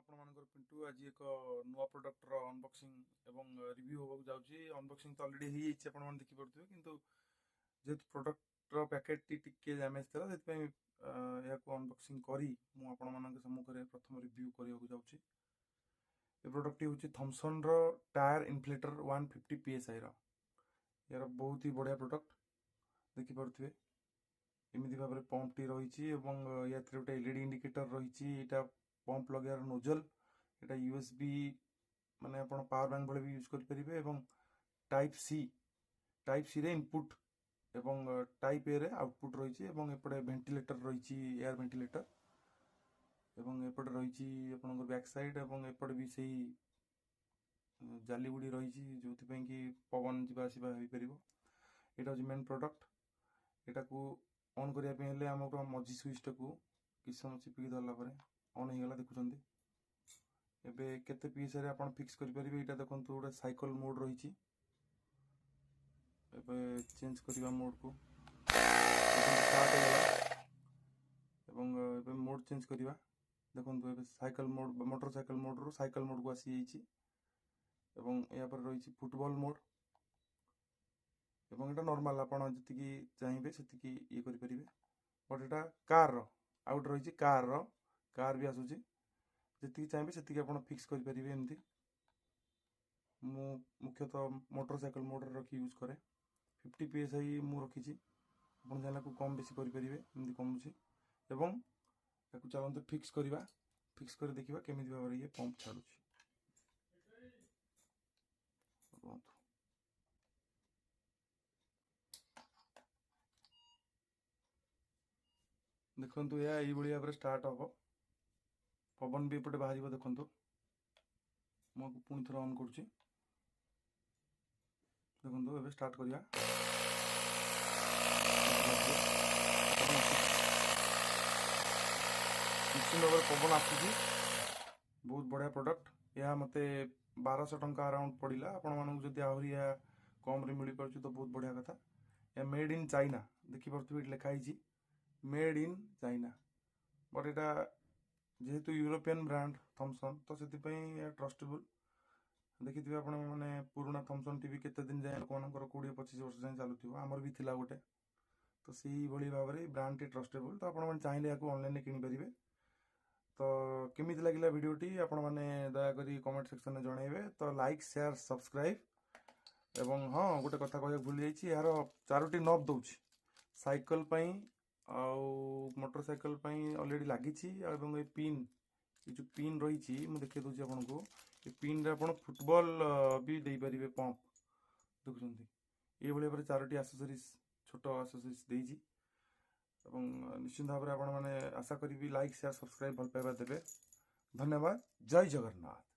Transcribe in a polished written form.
ଆପଣମାନଙ୍କର ପିଣ୍ଟୁ। ଆଜି ଏକ ନୂଆ ପ୍ରଡକ୍ଟର ଅନବକ୍ସିଂ ଏବଂ ରିଭ୍ୟୁ ହେବାକୁ ଯାଉଛି। ଅନବକ୍ସିଂ ତ ଅଲରେଡ଼ି ହେଇଯାଇଛି, ଆପଣମାନେ ଦେଖିପାରୁଥିବେ। କିନ୍ତୁ ଯେହେତୁ ପ୍ରଡକ୍ଟର ପ୍ୟାକେଟଟି ଟିକେ ଡ୍ୟାମେଜ୍ ଥିଲା, ସେଥିପାଇଁ ଏହାକୁ ଅନବକ୍ସିଂ କରି ମୁଁ ଆପଣମାନଙ୍କ ସମ୍ମୁଖରେ ପ୍ରଥମ ରିଭ୍ୟୁ କରିବାକୁ ଯାଉଛି। ଏ ପ୍ରଡକ୍ଟଟି ହେଉଛି ଥମ୍ସନ୍ର ଟାୟାର ଇନଫ୍ଲେଟର 150 PSIର। ଏହାର ବହୁତ ହି ବଢ଼ିଆ ପ୍ରଡକ୍ଟ। ଦେଖିପାରୁଥିବେ, ଏମିତି ଭାବରେ ପମ୍ପଟି ରହିଛି ଏବଂ ଏଥିରେ ଗୋଟେ ଏଲଇଡି ଇଣ୍ଡିକେଟର ରହିଛି। ଏଇଟା ପମ୍ପ ଲଗେଇବାର ନୋଜଲ। ଏଇଟା USB, ମାନେ ଆପଣ ପାୱାର ବ୍ୟାଙ୍କ ଭଳି ବି ୟୁଜ୍ କରିପାରିବେ ଏବଂ ଟାଇପ୍ ସି, ଟାଇପ୍ ସିରେ ଇନପୁଟ୍ ଏବଂ ଟାଇପ୍ ଏରେ ଆଉଟପୁଟ୍ ରହିଛି ଏବଂ ଏପଟେ ଭେଣ୍ଟିଲେଟର ରହିଛି, ଏୟାର ଭେଣ୍ଟିଲେଟର ଏବଂ ଏପଟେ ରହିଛି ଆପଣଙ୍କର ବ୍ୟାକ୍ ସାଇଡ୍ ଏବଂ ଏପଟେ ବି ସେଇ ଜାଲି ଗୁଡ଼ି ରହିଛି, ଯେଉଁଥିପାଇଁ କି ପବନ ଯିବା ଆସିବା ହୋଇପାରିବ। ଏଇଟା ହେଉଛି ମେନ୍ ପ୍ରଡକ୍ଟ। ଏଟାକୁ ଅନ୍ କରିବା ପାଇଁ ହେଲେ ଆମକୁ ମଝି ସୁଇଚ୍ଟାକୁ କିଛି ସମୟ ଚିପିକି ଧରିଲା ପରେ ଅନ୍ ହେଇଗଲା, ଦେଖୁଛନ୍ତି। ଏବେ କେତେ ପିଏସ୍ଆଇରେ ଆପଣ ଫିକ୍ସ କରିପାରିବେ, ଏଇଟା ଦେଖନ୍ତୁ। ଗୋଟେ ସାଇକେଲ ମୋଡ୍ ରହିଛି। ଏବେ ଚେଞ୍ଜ କରିବା ମୋଡ୍କୁ। ଷ୍ଟାର୍ଟ ହେଇଗଲା ଏବଂ ଏବେ ମୋଡ୍ ଚେଞ୍ଜ କରିବା। ଦେଖନ୍ତୁ, ଏବେ ସାଇକେଲ ମୋଡ୍, ମୋଟର ସାଇକେଲ ମୋଡ୍ରୁ ସାଇକେଲ ମୋଡ୍କୁ ଆସିଯାଇଛି ଏବଂ ଏହାପରେ ରହିଛି ଫୁଟବଲ ମୋଡ୍ ଏବଂ ଏଇଟା ନର୍ମାଲ, ଆପଣ ଯେତିକି ଚାହିଁବେ ସେତିକି ଇଏ କରିପାରିବେ। ବଟ୍ ଏଇଟା କାର୍ର, ଆଉ ଗୋଟେ ରହିଛି କାର୍ର, କାର୍ ବି ଆସୁଛି। ଯେତିକି ଚାହିଁବେ ସେତିକି ଆପଣ ଫିକ୍ସ କରିପାରିବେ। ଏମିତି ମୁଁ ମୁଖ୍ୟତଃ ମୋଟର ସାଇକେଲ ମୋଡ଼ରେ ରଖି ୟୁଜ୍ କରେ। 50 PSI ମୁଁ ରଖିଛି, ଆପଣ ଚାହିଁଲେ କମ୍ ବେଶୀ କରିପାରିବେ। ଏମିତି କମୁଛି ଏବଂ ତାକୁ ଚାଲନ୍ତୁ ଫିକ୍ସ କରିବା। ଫିକ୍ସ କରି ଦେଖିବା କେମିତି ଭାବରେ ଇଏ ପମ୍ପ ଛାଡ଼ୁଛି। ରୁହନ୍ତୁ। ଦେଖନ୍ତୁ, ଏହା ଏଇଭଳି ଭାବରେ ଷ୍ଟାର୍ଟ ହେବ, ପବନ ବି ଏପଟେ ବାହାରିବ। ଦେଖନ୍ତୁ, ମୁଁ ପୁଣି ଥରେ ଅନ୍ କରୁଛି। ଦେଖନ୍ତୁ, ଏବେ ଷ୍ଟାର୍ଟ କରିବା। ନିଶ୍ଚିନ୍ତ ଭାବରେ ପବନ ଆସୁଛି। ବହୁତ ବଢ଼ିଆ ପ୍ରଡକ୍ଟ। ଏହା ମୋତେ 1200 ଟଙ୍କା ଆରାଉଣ୍ଡ ପଡ଼ିଲା। ଆପଣମାନଙ୍କୁ ଯଦି ଆହୁରି ଏହା କମ୍ରେ ମିଳିପାରୁଛି ତ ବହୁତ ବଢ଼ିଆ କଥା। ଏହା ମେଡ୍ ଇନ୍ ଚାଇନା। ଦେଖିପାରୁଥିବେ, ଏଠି ଲେଖା ହେଇଛି ମେଡ୍ ଇନ୍ ଚାଇନା। ବଟ୍ ଏଇଟା ଯେହେତୁ ୟୁରୋପିଆନ୍ ବ୍ରାଣ୍ଡ ଥମ୍ସନ୍, ତ ସେଥିପାଇଁ ଏହା ଟ୍ରଷ୍ଟେବୁଲ୍। ଦେଖିଥିବେ ଆପଣ ମାନେ, ପୁରୁଣା ଥମ୍ସନ୍ ଟିଭି କେତେ ଦିନ ଯାଏଁ ଲୋକମାନଙ୍କର, 20-25 ବର୍ଷ ଯାଏଁ ଚାଲୁଥିବ। ଆମର ବି ଥିଲା ଗୋଟେ। ତ ସେଇଭଳି ଭାବରେ ବ୍ରାଣ୍ଡଟି ଟ୍ରଷ୍ଟେବୁଲ୍। ତ ଆପଣମାନେ ଚାହିଁଲେ ଏହାକୁ ଅନଲାଇନରେ କିଣିପାରିବେ। ତ କେମିତି ଲାଗିଲା ଭିଡ଼ିଓଟି, ଆପଣମାନେ ଦୟାକରି କମେଣ୍ଟ ସେକ୍ସନରେ ଜଣାଇବେ। ତ ଲାଇକ୍, ସେୟାର, ସବସ୍କ୍ରାଇବ୍। ଏବଂ ହଁ, ଗୋଟେ କଥା କହିବାକୁ ଭୁଲି ଯାଇଛି, ଏହାର ଚାରୋଟି ନବ୍ ଦେଉଛି। ସାଇକେଲ ପାଇଁ ଆଉ ମୋଟର ସାଇକେଲ ପାଇଁ ଅଲରେଡ଼ି ଲାଗିଛି। ଆଉ ଏବଂ ଏ ପିନ୍, ଏ ଯେଉଁ ପିନ୍ ରହିଛି, ମୁଁ ଦେଖାଇ ଦେଉଛି ଆପଣଙ୍କୁ। ଏ ପିନ୍ରେ ଆପଣ ଫୁଟବଲ ବି ଦେଇପାରିବେ ପମ୍ପ। ଦେଖୁଛନ୍ତି, ଏଇଭଳି ଭାବରେ ଚାରୋଟି ଆସେସରିଜ୍, ଛୋଟ ଆସେସରିଜ୍ ଦେଇଛି ଏବଂ ନିଶ୍ଚିନ୍ତ ଭାବରେ ଆପଣମାନେ, ଆଶା କରିବି, ଲାଇକ୍, ସେୟାର, ସବସ୍କ୍ରାଇବ୍, ଭଲ ପାଇବା ଦେବେ। ଧନ୍ୟବାଦ। ଜୟ ଜଗନ୍ନାଥ।